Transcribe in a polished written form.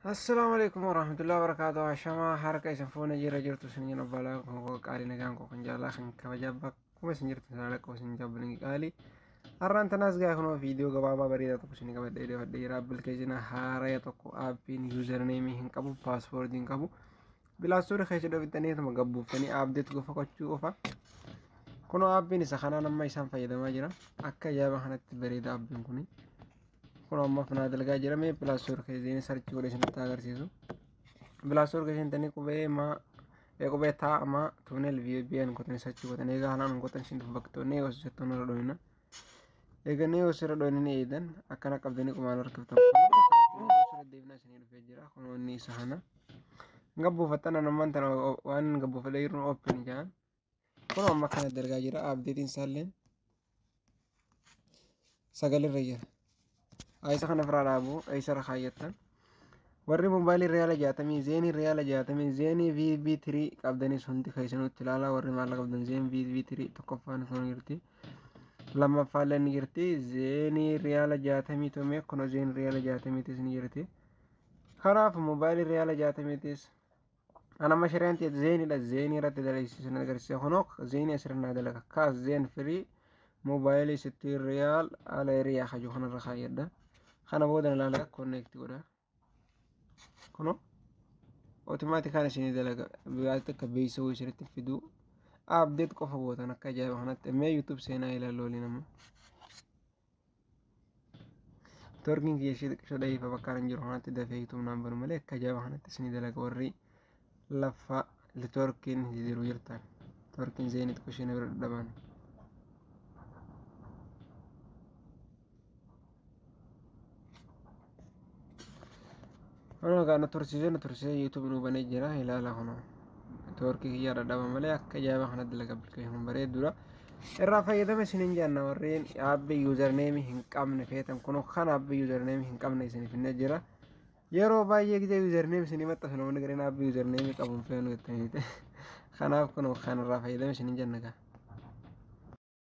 Assalaamu alaikum warahmatullahi wabarakatuh. Ashamaa harka isin fuuna jira jirtu isin jina balaa koo qaalii nagaan koo kan jaalaa kan kabajaa bakkuma isin jirtu isin haala koo isin jabbalin qaalii. Har'aan tanaas gaa kunoo viidiyoo gabaabaa bareedaa tokko isin qabadhee dhufadhee jira. Appilikeeshina haaraya tokko aappiin yuuzarneemii hin qabu paaspoortii hin qabu. Bilaastoori keessa dhofittanii ituma gabbuuftanii aapdeet gofa gochuu qofa. Kunoo aappiin isa kanaan amma isaan fayyadamaa jira. Akka ajaa'iba kanatti bareeda aappiin kuni. Kun ammaaf naa dalgaa jira mee pilaastoor keessanii sarchi godhee isinitti agarsiisu. Pilaastoor keessanii tanii qubee maa qubee taa maa tuunel VPN gootanii sarchi gootan egaa kanaan gootan isin dhufu bakka nee osoo jettan irra dhoyina. Egaa nee osoo irra dhoyina ni eedan akkana qabdanii qumaan harkiftan. Osoo deemnaa isinii dhufee jira kun inni isa kana. Gabbuufattan anummaan tana waan gabbuufadhee jiru open jedhan. Kun amma kana dalgaa jira abdeetiin isaalleen sagalirra jira. Isa kana ofirraa dhaabu isarra kaayyattan. Warri moobaayilii riyaala jaatamii zeenii riyaala jaatamii zeenii VB3 qabdanis hundi keessanutti ilaalaa warri maallaqa qabdan zeen VB3 tokkoffaan kun jirti. Lammaffaallee ni jirti zeenii riyaala jaatamii tumee kun zeenii riyaala jaatamiitis ni jirti. Kanaaf moobaayilii riyaala jaatamiitis An amma shari'aan ta'e zeenidha. Zeenii irratti dalagsiisan agarsiisa. Kunoo zeenii asirra naa dalaga. Kaas zeen firii moobaayilii sittiin riyaal ala hiriyaa kaju kanarra kaayyadha. Kana booda na laala konneekti godha. Kunoo otomaatikaan isinii dalaga. Biraa takka beeksisuu isinitti fiduu. Update qofa gootan akka ajaa'iba kanatti. Mee YouTube seenaa ilaallu waliin amma. Toorkiin kiyya ishee xiqqisho dhahiifa bakka hin jiru kanatti dafee YouTube naan banu malee akka ajaa'iba kanatti isinii dalaga warri lafa toorkiin jiru jirtan. Toorkiin zeenii xiqqoo ishee na bira dhadhaban. Kunoo egaa nu tursiisee nu tursiisee YouTube nu banee jira ilaala kunoo. Toorkii kiyyaa dhadhaba malee akka ajaa'iba kanatti dalaga appilikeeshinii bareedduudha. Irraa fayyadama isiniin jenna warreen aabbii yuuzarneemii hin qabne feetan kunoo kan aabbii yuuzarneemii hin qabne isiniif hin jira. Yeroo baay'ee gisee yuuzarneemii isinii maxxansu namoonni gareen aabbii yuuzarneemii qabu hin feenu jettanii. Kanaaf kunoo kanarraa fayyadama isiniin jenna gaa.